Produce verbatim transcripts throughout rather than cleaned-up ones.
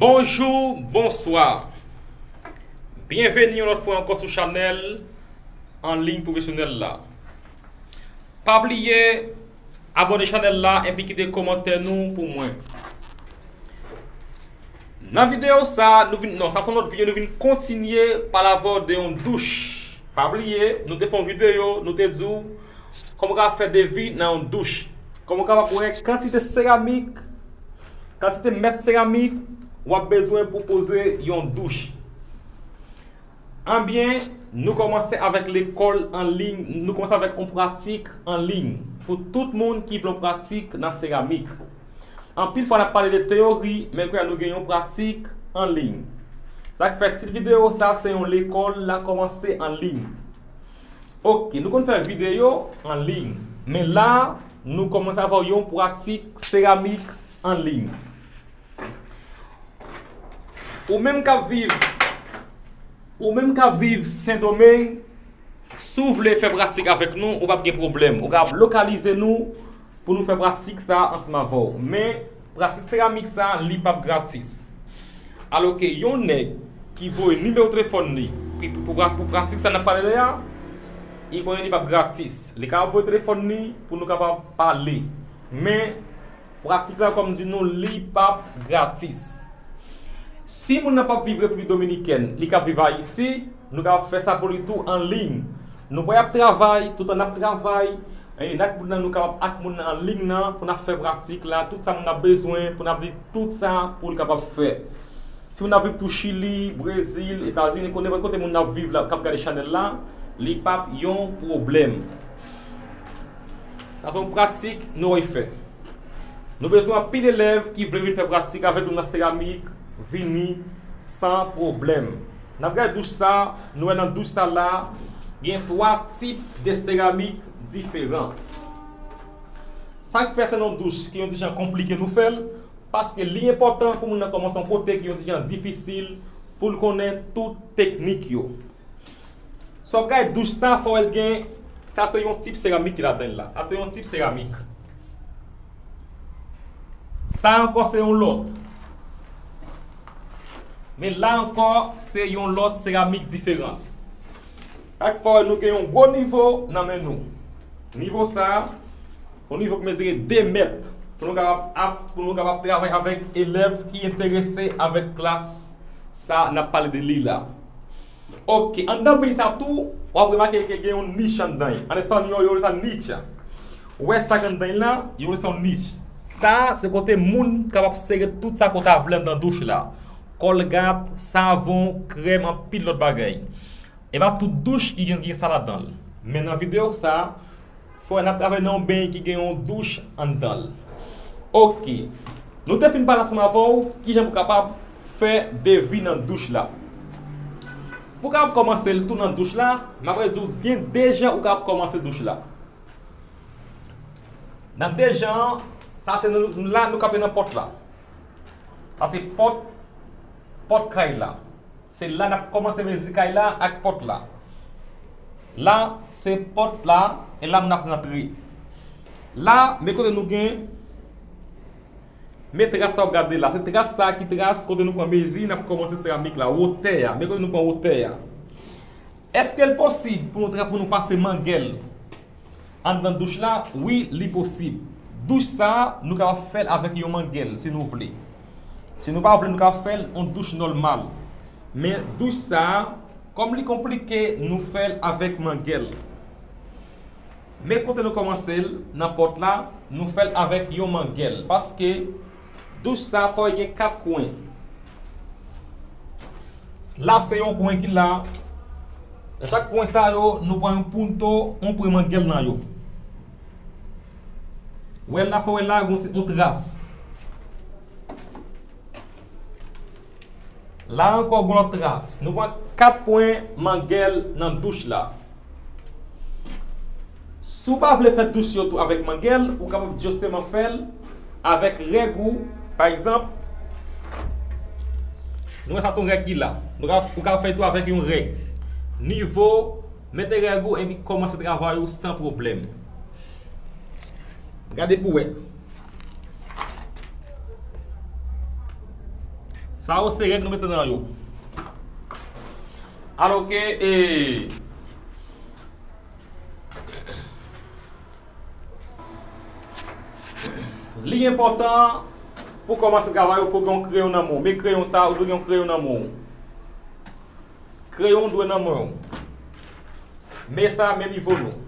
Bonjou, bonswa. Byenveni yon lòt fwa ankò sou chanèl Anliy Pwofesyonèl la. Pa bliye abòne chanèl la epi kite kòmantè nou pou mwen. Nan videyo sa, nou vin, non, sa se yon lòt videyo, nou vin kontinye pale avè w de yon douch. Pa bliye, nou te fè yon videyo, nou te di w kòman w ka fè devi nan yon douch. Kòman w kapab wè kantite seramik, kantite mèt seramik w ap bezwen pou poze yon douch. Anbyen, nou kòmanse avèk lekòl an liy, nou kòmanse avèk yon pratik an liy pou tout moun ki vle yon pratik nan seramik. Anpil fwa n ap pale de teyori, men kounye a nou gen yon pratik an liy. Sa k fè tit videyo sa se yon lekòl la kòmanse an liy. Oke, nou konn fè videyo an liy, men la, nou kòmanse avè yon pratik seramik an liy. Ou menm k ap viv, ou menm k ap viv Sendomeng, si w vle fè pratik avèk nou, ou p ap gen pwoblèm. Ou kapab lokalize nou pou nou fè pratik sa ansanm avè w. Men, pratik seramik sa, li p ap gratis. Alòske yon nèg ki voye nimewo telefòn li pou, pou, pou, pou pratik sa n ap pale de a, li konnen li p ap gratis. Li kapab voye telefòn li pou nou kapab pale. Men, pratik la, kòm m di nou, li p ap gratis. Si moun nan p ap viv Repiblik Dominikèn, li k ap viv Ayiti, nou kapab fè sa pou li tou an liy. Nou pa y ap travay, toutan n ap travay, e n ak moun nan, nou kapab ak moun nan an liy nan pou n ap fè pratik la, tout sa moun nan bezwen pou n ap di tout sa pou li kapab fè. Si moun ap viv tou Chili, Brezil, Etazini, nenpòt kote moun ap viv la, k ap gade chanèl la, li p ap yon pwoblèm. Sa se yon pratik nou wè fè. Nou bezwen anpil elèv ki vle vin fè pratik avèk nou nan seramik, vini san pwoblèm. N ap gade douch sa, nou wè nan douch sa la, gen twa tip de seramik diferan. Sa k fè se yon douch ki yon ti jan konplike nou fè l, paske li enpòtan pou moun nan kòmanse yon kote ki yon ti jan difisil pou l konnen tout teknik yo. Sa w ap gade douch sa, fò w wè l gen, sa se yon tip seramik ki ladan l la. Sa se yon tip seramik. Sa ankò se yon lòt. Men la ankò, se yon lòt seramik diferans. Sa k fè w wè nou gen yon gwo nivo nan men nou. Nivo sa, yon nivo ki mezire de mèt, pou nou kapab ap, pou nou kapab travay avèk elèv ki enterese avèk klas sa n ap pale de li la. Oke, anndan briy sa tou, w ap remake ke gen yon nich anndan l. An espanyòl, yo rele sa nicha. Ou wè sa k anndan l la, yo rele sa yon nich. Sa, se kote moun kapab sere tout sa ke w ta vle anndan douch la. Kòlgat, savon, krèm, anpil lòt bagay. E pa tout douch ki gen, gen sa ladan l. Men nan videyo sa, fò n ap travay nan yon beny ki gen yon douch anndan l. Oke. Nou te fin pale ansanm avè w kijan pou kapab fè devi nan douch la. Pou w kapab kòmanse l tou nan douch la, m ap di w gen de jan ou kapab kòmanse douch la. Nan de jan an, sa se nou, la nou kanpe nan pòt la. Sa se pòt, pòt kay la. Se la n ap kòmanse mezi kay la ak pòt la. La, se pòt la, e la moun ap rantre. La, men kote nou gen, men tras sa w ap gade la. Se tras sa ki tras kote nou pran mezi, n ap kòmanse seramik la, wotè a. Men kote nou pran wotè a. Èske l posib pou nou tra-, pou nou pase mangèl anndan douch la? Wi, li posib. Douch sa a, nou kapab fè l avèk yon mangèl, si nou vle. Si nou pa vle, nou kapab fè l yon douch nòmal. Men douch sa a, kòm li konplike, nou fè l avèk mangèl. Men kote nou kòmanse l, nan pòt la, nou fè l avèk yon mangèl. Paske douch sa fò l gen kat kwen. La se yon kwen ki la. Nan chak kwen sa yo, nou pran yon punto, yon pwen mangèl nan yo. Wè la, fò wè la, gon ti, yon tras. La ankò, gon lòt tras. Nou pran kat pwen mangèl nan douch la. Si w pa vle fè douch yo tou avèk mangèl, ou kapab jisteman fè l avèk règ ou. Pa egzanp, nou wè sa se yon règ ki la. Nou ka, ou ka fè l tou avèk yon règ. Nivo, mete règ ou epi kòmanse travay ou san pwoblèm. Gade pou wè. Sa yo se règ nou mete nan yo. Alò ke, e, li enpòtan pou kòmanse travay ou pou gen yon kreyon nan men w. Men kreyon sa, ou dwe gen yon kreyon nan men w. Kreyon dwe nan men w. Men sa, men nivo nou.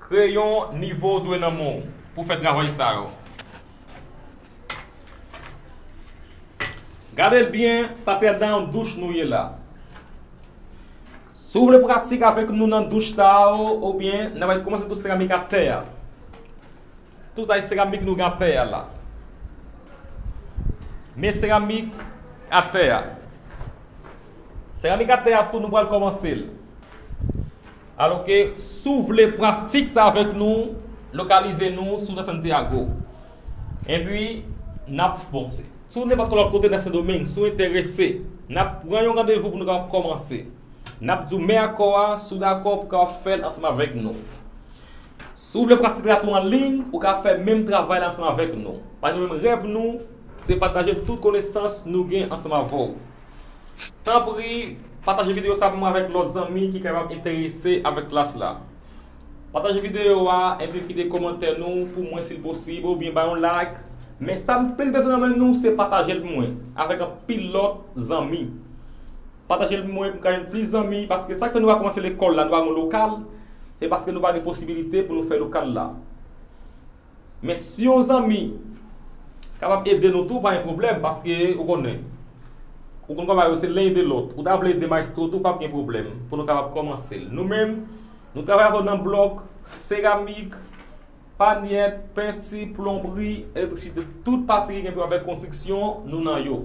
Kreyon nivo dwe nan men w pou fè travay sa yo. Gade l byen, sa se nan douch nou ye la. Si w vle pratik avèk nou nan douch sa yo, oubyen n ap kòmanse tou seramik atè a. Tou sa e seramik nou gen atè a la. Men seramik atè a. Seramik atè a tou nou pral kòmanse l. Alò ke si w vle pratik sa avèk nou, lokalize nou sou nan Santiago. Epi, n ap, bon, si, si w nenpòt lòt kote nan Sendomeng, si w enterese, n ap pran yon randevou pou nou kapab kòmanse. N ap di w men akò a, si w dakò pou kapab fè l ansanm avèk nou. Si w vle pratik la tou an liy, ou ka fè menm travay la ansanm avèk nou. Paske nou menm rèv nou, se pataje tout konesans nou gen ansanm avè w. Tanpri, pataje videyo sa pou mwen avèk lòt zanmi ki kapab enterese avèk klas la. Pataje videyo a, epi kite kòmantè nou pou mwen si l posib, oubyen bay yon like. Men sa m plis bezwen nan men nou, se pataje l pou mwen, avèk anpil lòt zanmi. Pataje l pou mwen pou m ka jwenn plis zanmi, paske sa k fè nou pa kòmanse lekòl la, nou pa gen lokal, se paske nou pa gen posibilite pou nou fè lokal la. Men si yon zanmi kapab ede nou tou, pa gen pwoblèm, paske ou konnen. Ou konn kòman yo se len ede lòt. Ou ta vle ede maestro tou, p ap gen pwoblèm pou nou kapab kòmanse l. Nou menm, nou travay avè w nan blòk, seramik, panyèt, penti, plonbri, elektrisite, tout pati ki gen pou wè avèk konstriksyon, nou nan yo.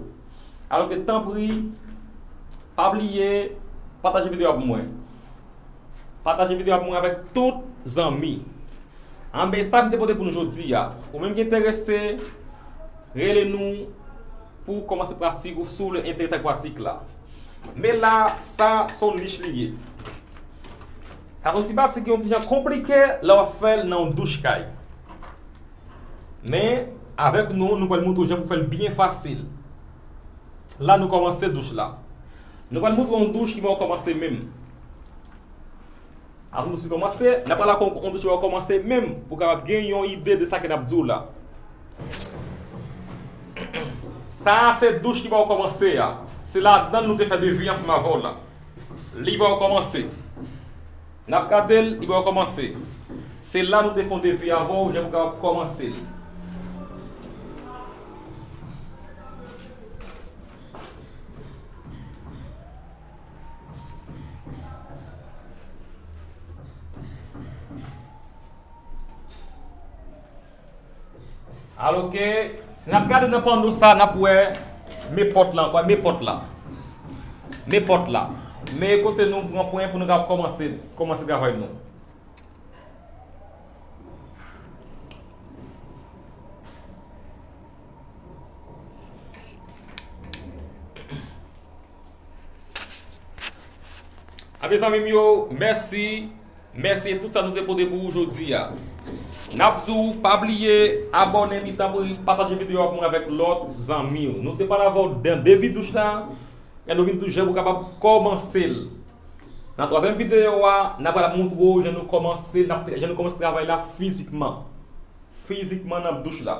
Alò ke tanpri, pa bliye, pataje videyo a pou mwen. Pataje videyo a pou mwen avèk tout zanmi. Anben sa m te pote pou nou jodi a. Ou menm ki enterese, rele nou pou w kòmanse pratik ou si w vle enterese ak pratik la. Men la, sa se yon nich li ye. Sa se yon ti pati ki yon ti jan konplike lè w ap fè l nan yon douch kay. Men, avèk nou, nou pral montre w jan pou fè l byen fasil. La, nou kòmanse douch la. Nou pral montre w yon douch ki ba w kòmanse menm. Avan nou kòmanse, n ap pral ak yon, yon douch ki ba w kòmanse menm, pou w kapab gen yon ide de sa ke n ap di w la. Sa a se douch ki ba w kòmanse a. Se ladan l nou te fè devi ansanm avè w la. Li ba w kòmanse. N ap gade l, li ba w kòmanse. Se la nou te fè yon devi avè w, jan pou w kapab kòmanse l. Alò ke, si n ap gade nan panno sa, n ap wè men pòt la ankò, men pòt la. Men pòt la. Men kote nou pran pwen pou nou kapab kòmanse, kòmanse travay nou. A mezanmi m yo, mèsi. Mèsi e tout sa nou te pote pou ou jodi a. N ap di w, pa bliye abòne, epi tanpri pataje videyo a pou mwen avèk lòt zanmi w. Nou te pale avè w nan devi douch la, e nou vin tou jan pou kapab kòmanse l. Nan twazyèm videyo a, n ap pral montre w jan nou kòmanse, n ap, jan nou kòmanse travay la fizikman. Fizikman nan douch la.